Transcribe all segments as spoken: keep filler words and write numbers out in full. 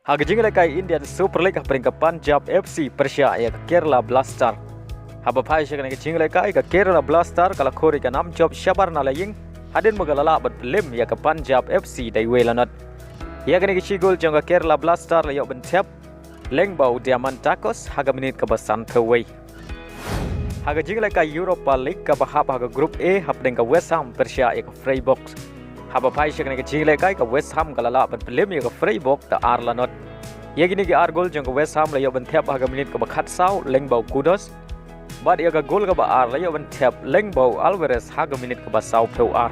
Ha ka jinglehkai Indian Super League hapdeng ka Punjab F C pyrshah ïa ka Kerala Blaster. Haba phai sha kane ka jinglehkai ka Kerala Blaster ka la khur ïa ka nam jop shabar na la ïing hadien ba ka la lah ban pynlem ïa ka Punjab F C da iwei la not. Ïa kane ka shi gol jong ka Kerala Blaster la ïoh ban thep lyngba u Diamantacos ha ka minit kaba sanphew wei. Ha ka jinglehkai Europa League kaba hap ha ka Group A hapdeng ka West Ham pyrshah ïa ka Freiburg. Haba phai sha kane ka jinglehkai ka West Ham ka la lah ban pynlem ïa ka Freiburg da ar la not. Ïa kine ki ar gol jong ka West Ham la ïoh ban thep ha ka minit kaba khatsaw lyngba u Kudus. Bad ïa ka gol kaba ar la ïoh ban thep lyngba u Alvarez ha ka minit kaba sawphew ar.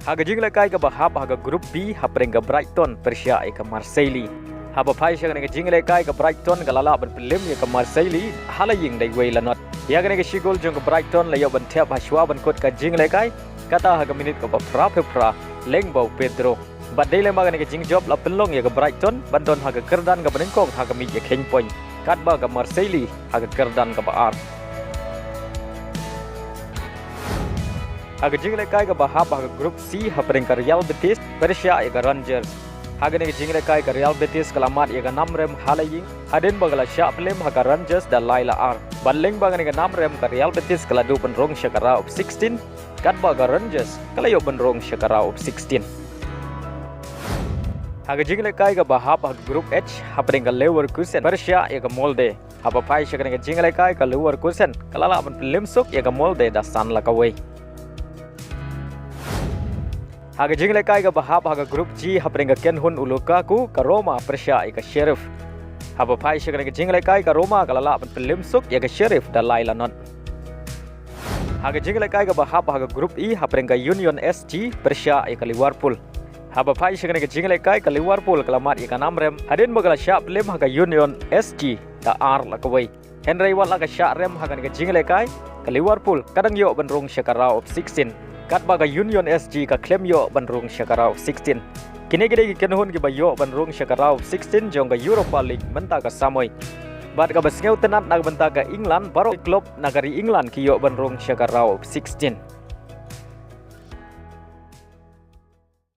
Ha ka jinglehkai kaba hap ha ka Group B hapdeng ka Brighton pyrshah ïa ka Marseille. Haba phai sha kane ka jinglehkai ka Brighton ka la lah ban pynlem ïa ka Marseille ha la ïing da iwei la not. Ïa kane ka shi gol jong ka Brighton la ïoh ban thep ha shuwa ban kut ka jinglehkai, kata ha ka minit kaba phraphew phra lyngba u Pedro. Bad dei lyngba kane ka jingjop la pynlong ïa ka Brighton ban don ha ka kyrdan kaba nyngkong ha ka miej ïa kheiñ point, katba ka Marseille ha ka kyrdan kaba ar. Ha ka jinglehkai kaba hap ha ka Group C hapdeng ka Real Betis pyrshah ïa ka Rangers. Ha kane ka jinglehkai ka Real Betis ka la mad ïa ka nam rem ha la ïing hadien ba ka la shah pynlem ha ka Rangers da lai la ar. Bad lyngba kane ka nam rem ka Real Betis ka la duh ban rung sha ka round of sixteen, katba ka Rangers ka la ïoh ban rung sha ka round of sixteen. Ha ka jinglehkai kaba hap ha ka Group H hapdeng ka Leverkusen pyrshah ïa ka Molde. Haba phai sha kane ka jinglehkai ka Leverkusen ka la lah ban pynlem suk ïa ka Molde da san la kawei. Ha ka jinglehkai kaba hap ha ka Group G hapdeng ka kynhun u Lukaku ka Roma pyrshah ïa ka Sheriff. Haba phai sha kane ka jinglehkai ka Roma ka la lah ban pynlem suk ïa ka Sheriff da lai la not. Ha ka jinglehkai kaba hap ha ka Group E hapdeng ka Union S G pyrshah ïa ka Liverpool. Haba phai sha kane ka jinglehkai ka Liverpool ka la mad ïa ka nam rem hadien ba ka la shah pynlem ha ka Union S G da ar la kawei. Hynrei wat la ka shah rem ha kane ka jinglehkai ka Liverpool ka dang ïoh ban rung sha ka round of sixteen, katba ka Union S G ka khlem ïoh ban rung sha ka round of sixteen. Kine ki dei ki kynhun kiba ïoh ban rung sha ka round of sixteen jong ka Europa League mynta ka samoi. Bad kaba sngewtynnat na ka bynta ka England, baroh ki club na ka ri England ki ïoh ban rung sha ka round of sixteen.